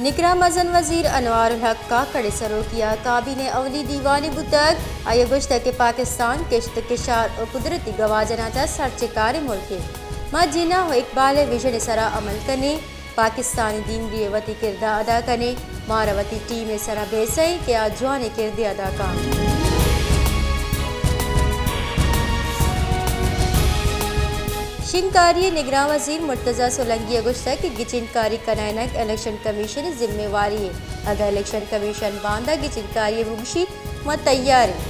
نگراں مزن وزیر انوار الحق کاکڑ ءِ سروکی ءَ کابینہ ءِ اولی دیوانے بوتگ۔ آئی ءَ گوشتگ کہ پاکستان کشت ءُ کشار ءُ قدرتی گواجن ءَ چہ سرچکاریں ملکے۔ ما جناح ءُ اقبال ءِ ویژن ءِ سرا عمل کنیں۔ پاکستانی دیمروئی ءَ وتی کرد ءَ ادا کنیں۔ مارا وتی ٹیم ءِ سرا بحث ایں کہ آ جوانیں کردے ادا کاں۔ شنگکاری ءِ نگراں وزیر مرتضی سولنگی ءَ گوشتگ کہ گچین کاری کنائینگ الیکشن کمیشن ءِ ذمہ واری ایں۔ اگاں الیکشن کمیشن باندا گچین کاری ءَ بگوشیت، ما تیار ایں۔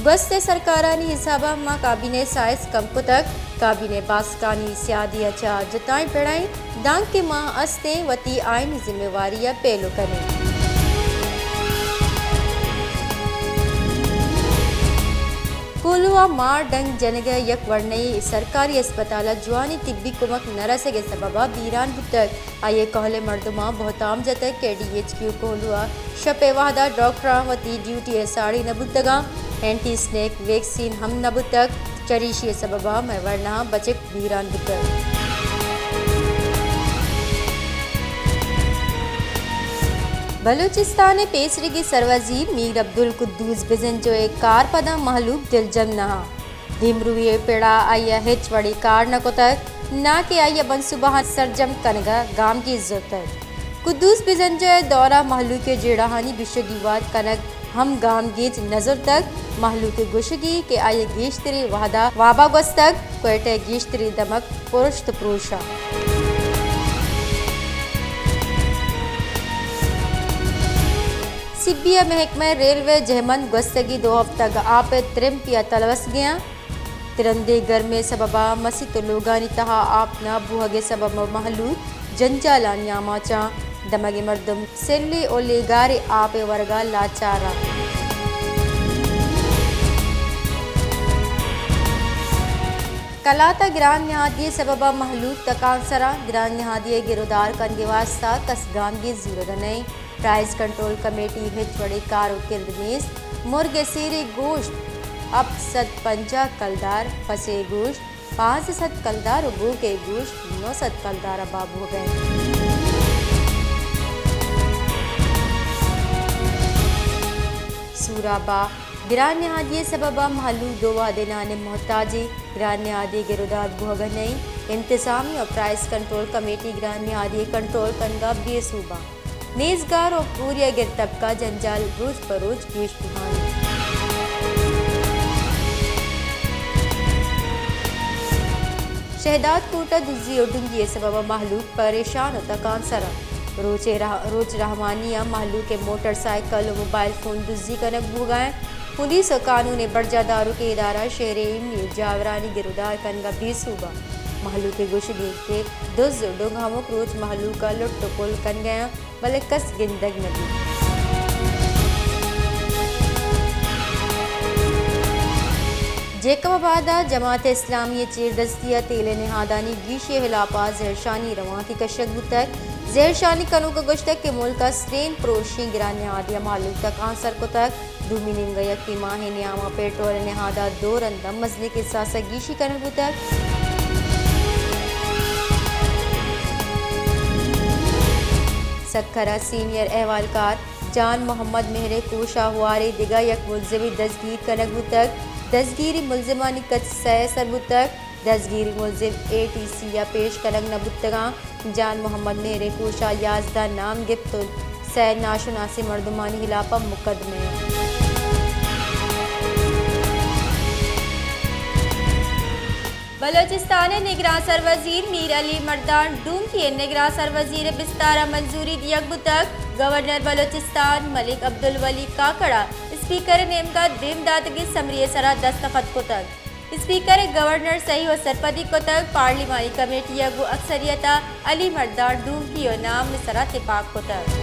گوست ءِ سرکارانی حساب ءَ ما کابینہ ءِ سائز کم کتگ۔ کابینہ ءِ باسکانی سیادی ءَ چہ جتائیں پڑ ایں، دانکہ ما است ایں وتی آئینی ذمہ واری ءَ پیلو کنیں۔ کوہلو ءَ مار ڈنگ جنگ ءِ یک وڑ نئیں، سرکاری ہسپتال ءَ جوانیں طبی کمک نہ رسگ ءِ سبب ءَ بیران بوتگ۔ آئی ءِ کہول ءِ مردماں بہتام جتگ کہ ڈی ایچ کیو کوہلو ءَ شپ ءِ وہد ءَ ڈاکٹراں وتی ڈیوٹی ءَ ساڑی نہ بوتگاں، اینٹی سنیک ویکسین ہم نہ بوتگ، چریشی ءِ سبب ءَ مئے ورناہاں بچک بیران بوتگ۔ بلوچستان ءِ پیسریگیں سروزیر میر عبدالقدوس بزنجو ءِ کارپداں مہلوک دلجم نہ اَنت۔ دیمروئی ءِ پڑ ءَ آئی ءَ ہچ وڑیں کار نہ کتگ، ناں کہ آئی ءَ منصوبہاں سرجم کنگ ءَ گامگیج زرتگ۔ قدوس بزنجو ءِ دور ءَ مہلوک ءِ جیڑہانی گیشگی واد کنگ ہم گامگیج نہ زرتگ۔ مہلوک ءِ گوشگی کہ آئی ءَ گیشتریں وہد ءَ واب ءَ گوستگ، کوئٹہ ءِ گیشتریں دمگ پرشت پروش اَنت۔ سبی ءِ محکمہ ریلوے ءِ جہمند گوستگیں دو ہفتگ ءَ آپ ءِ ترمپی ءَ تلوسگ ءَ اَنت۔ ترندیں گرمی ءِ سبب ءَ مسیت ءُ لوگانی تہا آپ نہ بوہگ ءِ سبب ءَ مہلوک جنجالانی آماچ اَنت۔ دمگ ءِ مردم سلے ءُ لیگاریں آپ ءِ ورگ ءَ لاچار اَنت۔ کلات ءَ گران نہادی ءِ سبب ءَ مہلوک تکانسر اَنت۔ گران نہادی ءِ گرودار کنگ ءِ واستہ کس گامگیج زورگ ءَ نہ اِنت۔ پرائز کنٹرول کمیٹی ءِ ہچ وڑیں کار ءُ کرد نیست۔ مرگ ءِ سیریں گوشت ہپت سد پنجاہ کلدار، پس ءِ گوشت پانزدہ سد کلدار ءُ گوک ءِ گوشت نو سد کلدار ءَ بہا بوگ ءَ اِنت۔ سوراب ءَ گران نہادی ءِ سبب ءَ مہلوک دو وہدے نان ءِ محتاج اِنت۔ گران نہادی ءِ گرودار بوگ ءَ نہ اِنت۔ انتظامیہ ءُ پرائز کنٹرول کمیٹی گران نہادی ءِ کنٹرول کنگ ءَ بے سوب اَنت۔ نیزگار ءُ پوریاگر طبقہ ءِ جنجال روچ پہ روچ گیش بوہان اِنت۔ شہداد کوٹ ءَ دزی ءُ ڈنگی ءِ سبب ءَ مہلوک پریشان ءُ تکانسر اَنت۔ روچ ءِ رہ-، روچ رحمانی ءَ مہلوک ءِ موٹر سائیکل ءُ موبائل فون دزی کنگ بوگ ءَ اِنت۔ پولیس ءُ قانون ءِ برجاہ داروکیں ادارہ شہر ءِ ایمنی ءُ جاورانی گرودار کنگ ءَ بے سوب اَنت۔ مہلوک ءِ گوشگ اِنت کہ دز ءُ ڈنگ ہمک روچ مہلوک ءَ لٹ ءُ پل کنگ ءَ اَنت، بلے کس گندگ نہ بیت۔ جیکب آباد ءَ جماعت اسلامی ءِ چیردستی ءَ تیل ءِ نہادانی گیشی ءِ ہلاپ ءَ زہرشانی روانکے کشگ بوتگ۔ زہرشانی کنوک ءَ گوشتگ کہ ملک ءَ سرین پروشیں گران نہادے ءَ مہلوک تکانسر کتگ۔ دومی نیمگ ءَ یکیں ماہ ءِ نیام ءَ پیٹرول ءِ نہاد ءَ دو رند ءَ مزنیں کساس ءَ گیشی کنگ بوتگ۔ سکھر ءَ سینئر احوالکار جان محمد مہر ءِ کوش ءَ ہواریں دگہ یک ملزمے دزگیر کنگ بوتگ۔ دزگیری ملزمانی کچ سئے سر بوتگ۔ دزگیری ملزم اے ٹی سی ءَ پیش کنگ نہ بوتگ اَنت۔ جان محمد مہر ءِ کوش ءَ یازدہ نام گپت ءُ سئے ناشناسیں مردمانی ہلاپ ءَ مقدمہ اِنت۔ بلوچستان ءِ نگراں سروزیر میر علی مردان ڈونکی ءِ نگراں سروزیر ءِ بستار ءَ منظوری دیگ بوتگ۔ گورنر بلوچستان ملک عبدالولی کاکڑ ءَ اسپیکر ءِ نیمگ ءَ دیم داتگیں سمری ءِ سرا دستخط کتگ۔ اسپیکر ءَ گورنر ءِ سہی ءُ سرپدی کتگ۔ پارلیمانی کمیٹی ءَ گوں اکثریت ءَ علی مردان ڈونکی ءِ نام ءِ سرا تپاک کتگ۔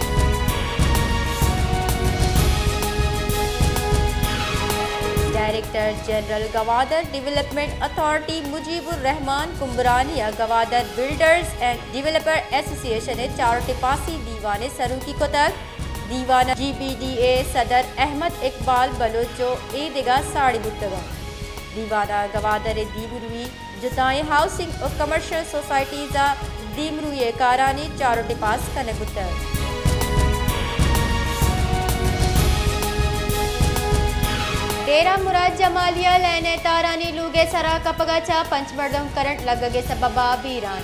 Director general Gwadar development authority Mujib urRahman Kambrani ءَ Gwadar builders and developer association ءِ چار ٹپاسی دیوان ءِ سروکی کتگ۔ دیوان ءَ جی بی ڈی اے ءِ صدر احمد اقبال بلوچ ءُ اے دگہ ساڑی بوتگ اَنت۔ دیوان ءَ گوادر ءِ دیمروئی، جتائیں ہاؤسنگ ءُ کمرشل سوسائٹیز ءِ دیمروئی ءِ کارانی چار ءُ ٹپاس کنگ بوتگ۔ ڈیرہ مراد جمالی ءَ لین ءِ تارانی لوگ ءِ سرا کپگ ءَ چہ پنچ مردم کرنٹ لگگ ءِ سبب ءَ بیران۔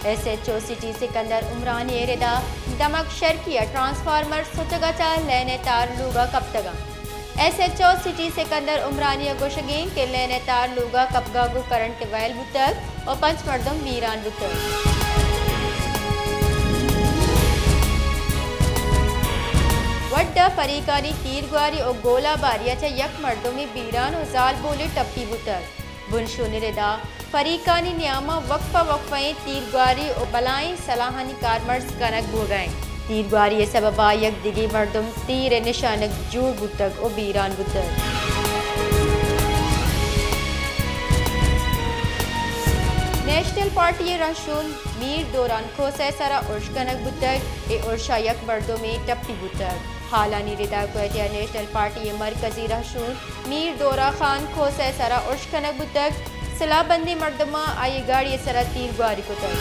S H O city Sikandar Umrani ءِ ردا دمگ شرکی ءَ ٹرانسفارمر سچگ ءَ چہ لین ءِ تار لوگ ءَ کپتگ اَنت۔ S H O city Sikandar Umrani ءِ گوشگ اِنت کہ لین ءِ تار لوگ ءَ کپگ ءَ گوں کرنٹ ویل بوتگ ءُ پنچ مردم بیران بوتگ۔ وڈ ءَ فریقانی تیرگواری ءُ گولہ باری ءَ چہ یک مردمے بیران ءُ زالبولے ٹپی بوتگ۔ بنشونی ردا فریقانی نیام ءَ وقفہ وقفہ ایں تیرگواری ءُ بلائیں سلاہانی کارمرز کنگ بوگ ءَ اِنت۔ تیرگواری ءِ سبب ءَ یک دگہ مردم تیر ءِ نشانگ جوڑ بوتگ ءُ بیران بوتگ۔ نیشنل پارٹی ءِ رہشون میر دوران کھوسہ ءِ سرا ارش کنگ بوتگ۔ اے ارش ءَ یک مردمے ٹپی بوتگ۔ ہالانی ردا کوئٹہ ءَ نیشنل پارٹی ءِ مرکزی رہشون میر دورہ خان کھوسہ ءِ سرا ارش کنگ بوتگ۔ سلاہ بندیں مردماں آئی ءِ گاڑی ءِ سرا تیرگواری کتگ۔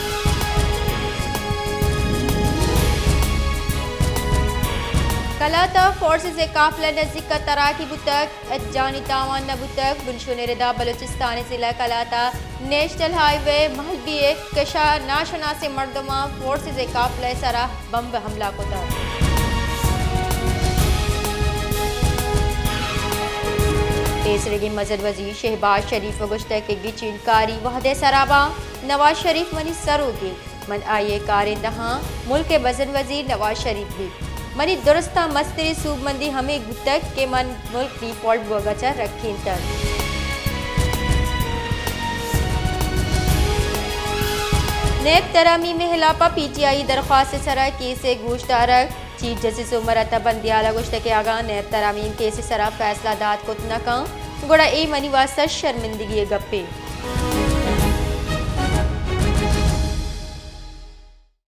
کلات ءَ فورسز ءِ قافلہ نزیک ءَ تراکی بوتگ، ہچ جانی تاوان نہ بوتگ۔ بنشون ءِ ردا بلوچستان ءِ ضلع کلات ءَ نیشنل ہائی وے مہلبی ءِ کش ءَ ناشناسیں مردماں فورسز ءِ قافلہ ءِ سرا بمب حملہ کتگ۔ پیسریگیں مزن وزیر شہباز شریف ءَ گوشتگ کہ گچین کاری وھد ءِ سرا باں، نواز شریف منی سروک اِنت، من آئی ءِ کارندہ آں، ملک ءِ مزن وزیر نواز شریف بیت۔ منی درستاں مستریں سوبمندی ہمے بوتگ کہ من ملک ڈیفالٹ بوگ ءَ چہ رکینتگ۔ نیب ترامیم ءِ ہلاپ ءَ پی ٹی آئی درخواست ءِ سرا کیس ءِ گوشدارگ۔ چیف جسٹس عمر عطا بندیال ءَ گوشتگ کہ اگاں نیب ترامیم کیس ءِ سرا فیصلہ دات کت نہ کنت، گڑا اے منی واستہ شرمندگی ءِ گپے۔